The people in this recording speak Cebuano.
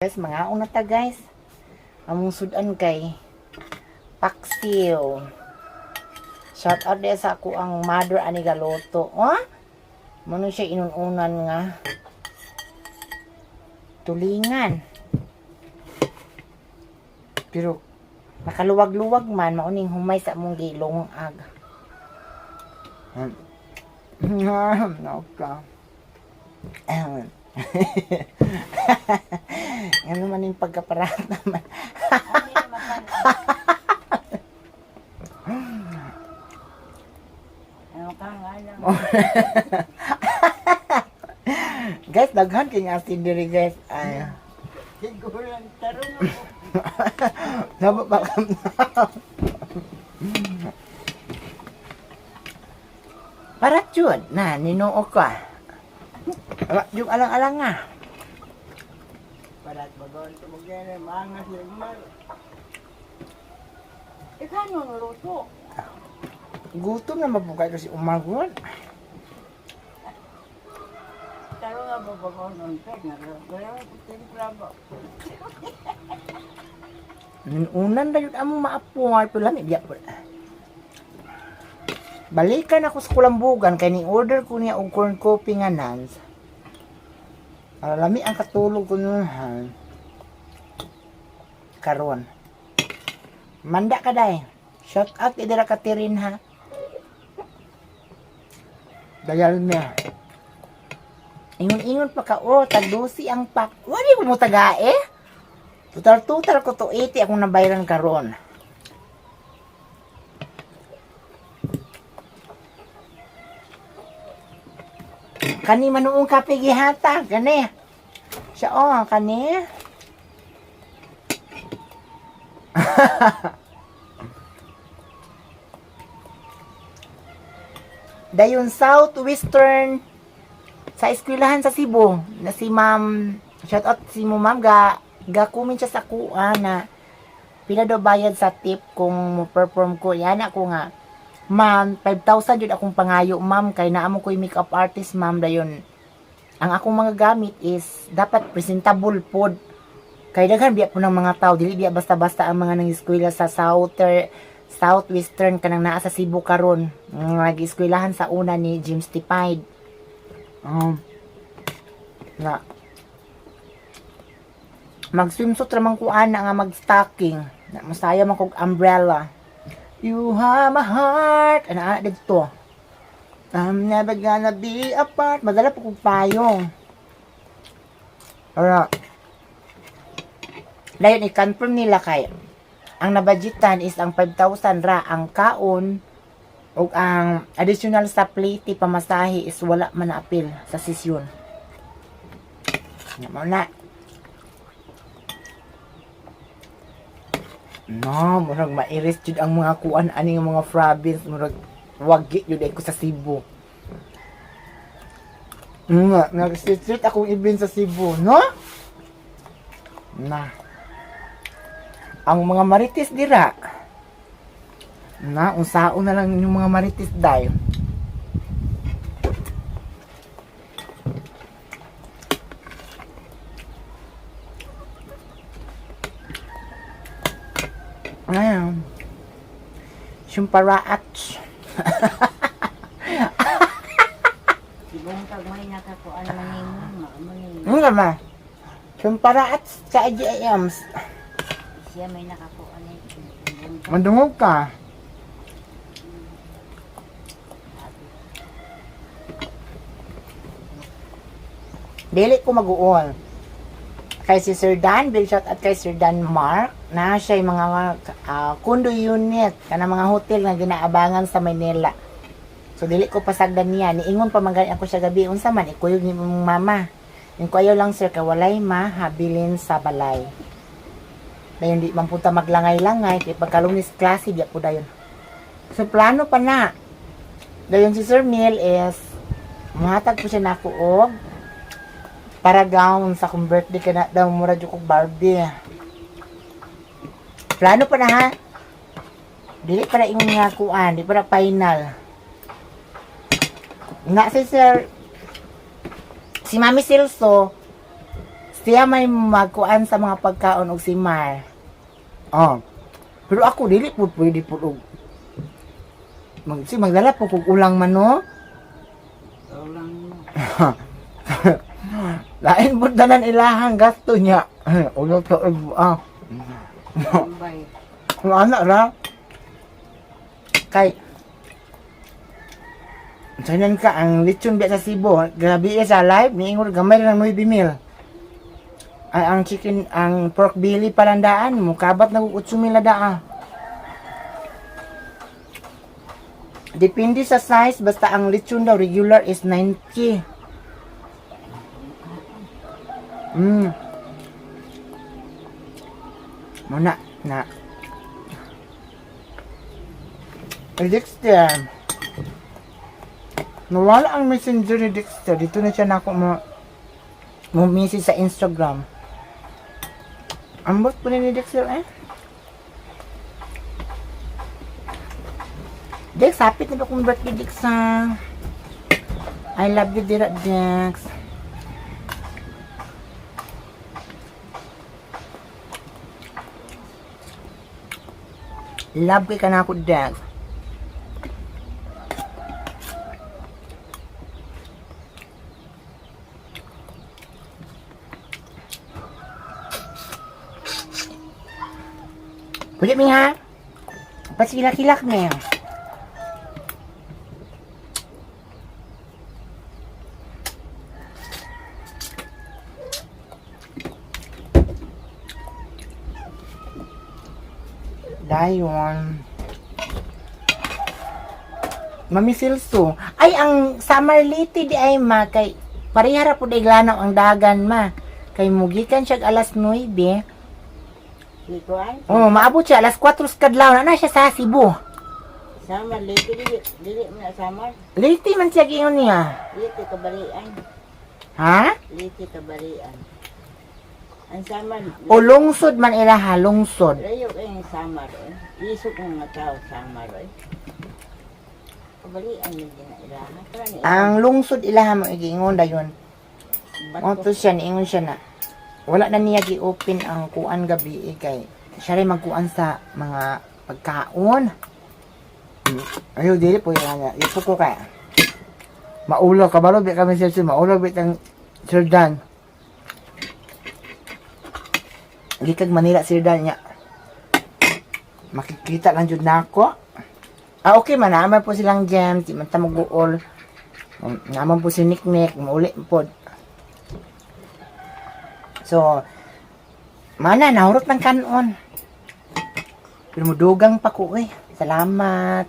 Guys, mga una ta, guys. Among sudan kay paksiw. Shout out din sa ako ang mother ani galoto. Oh? Mano siya inununan nga tulingan. Pero nakaluwag-luwag man mauning humay sa among gilongag. No ka. Ano man yung pagkaparat naman. Ano ka nga lang. Guys, daghan kay nga asin diri, guys. Ay. Siguro ang tarong ako. Naba pa ka. Parat yun na ninoo ka. Ala, yung alang-alang nga. Parat bagon tumugyan mangas yung mar. Ikaw nung luto. Gutom na mabukay kasi umagon. Tarong nga babagon ng peg nga. Pero timpla ba? Unan na yun among maapoy. Pero lami, biya po. Balikan ako sa kulambugan kay ni order ko niya og corn coffee nga nans. Para lami ang katulog ko nun ha. Karon. Manda ka day. Shout out kay dira Katirin ha. Dayal niya. Ingon-ingon pa ka, oh, tag-12 ang pak. Wala ko mo taga eh. Total-total ko to 80 akong nabayaran karon. Kani manuong kape gihatag kani. Siya oh, kani. Dayon Southwestern sa eskwelahan sa Cebu na si Ma'am, shout out si mo Ma'am, ga ga comment siya sa kuha na pila daw bayad sa tip kung mo perform ko yan. Ako nga, ma'am, 5,000 jud akong pangayo, ma'am, kay naamo ko'y makeup artist, ma'am. Dayon ang akong mga gamit is dapat presentable pod kay daghan biya po ng mga tao, dili biya basta-basta ang mga nang eskwela sa Southwestern kanang naa sa Cebu karon, nag-eskwelahan sa una ni James Tipide na mag swimsuit ra man ko ana nga mag stocking na masaya man kog umbrella. You have my heart ana ana didto. I'm never gonna be apart. Madala po kog payong. Ora dayon i-confirm nila kay ang nabudgetan is ang 5,000 ra ang kaon ug ang additional sa plate pamasahe is wala man na apil sa sesyon. Nga mao na. No, murag mairis jud ang mga kuan ani nga mga province, murag wagi jud ay ko sa Cebu. Nga, nag-street akong ibin sa Cebu, no? Na. Ang mga marites dira. Na, unsaon na lang yung mga marites day. Ayan. Sumparaat. Sibong kag may nakakuan man ninyo. Maamo ni Ano ba? Sumparaat sa IGAMs. siya may nakakuan ni. Sibong Mandungog ka. Dili ko mag-uol. Kay si Sir Dan, big shout out kay Sir Dan Mark, na siya yung mga condo unit, kana mga hotel nga ginaabangan sa Manila. So dili ko pasagdan niya, niingon pa man gani ako siya gabi unsa man ikuyog ni mong mama. Yung ko ayaw lang sir kay walay mahabilin sa balay. Dayon di man punta maglangay-langay kay pagkalunis klase di po dayon. So plano pa na. Dayon si Sir Neil is muhatag po siya nako og para gown sa akong birthday kana daw mura jud kog Barbie. Plano pa na ha. Dili pa na ingon nga kuan, di pa na final. Nga si Sir si Mami Silso Siya may magkuan sa mga pagkaon og si Mar. Oh. Pero ako dili pud pwede pud og magdala po kog ulang man, no. Ulang mo. Lain pud tanan ilahang gasto niya. Ulo to ah. Tambay. Ang anak ra. Kay Sanan ka ang lechon biya sa Cebu. Grabe iya sa live niingon gamay ra ng 9 mil. Ay, ang chicken, ang pork belly palandaan, mukabat na kog 8 mil na daa. Depende sa size, basta ang lechon daw regular is 90. Muna na. Ay, Dexter. Nawala ang messenger ni Dexter. Dito na siya nako mo mo message sa Instagram. Ambot po ni Dexter eh. Dex, hapit na ba kong birthday, Dex, ha? I love you, dira, Dex. Love kay ka na ako, Dex. Pwede mi ha? Pasilak-hilak mi. Dayon. Mami Silso. Ay, ang summer liti di ay ma, kay parehara po glanaw ang dagan ma. Kay mugikan siya alas 9. Di kuan. Oh, maabot siya alas 4 sa kadlaw na na siya sa Cebu. Samar liti dili dili man na samar. Liti man siya giingon niya. Liti kabalian. Ha? Liti kabalian. Ang samar. O lungsod man ila ha, lungsod. Layo kay ang samar eh. Isok ng mga tao samar eh. Kabalian ni na ilaha. Tara ni. Ang lungsod ilaha mo giingon dayon. Bato. Oto siya niingon siya na wala na niya gi-open ang kuan gabi eh, kay siya rin magkuan sa mga pagkaon. Ayo dili po yan na. Ipo ko kay. Maulo kabalo bi kami sir, maulo bi tang Sir Dan. Gikag Manila Sir Dan niya. Makikita lang jud nako. Ah, okay man, naman po silang jam, di man ta mag-uol. Naman po si Nick Nick, mauli po. So, mana, nahurot ng kanon. Pero mudugang pa ko eh. Salamat.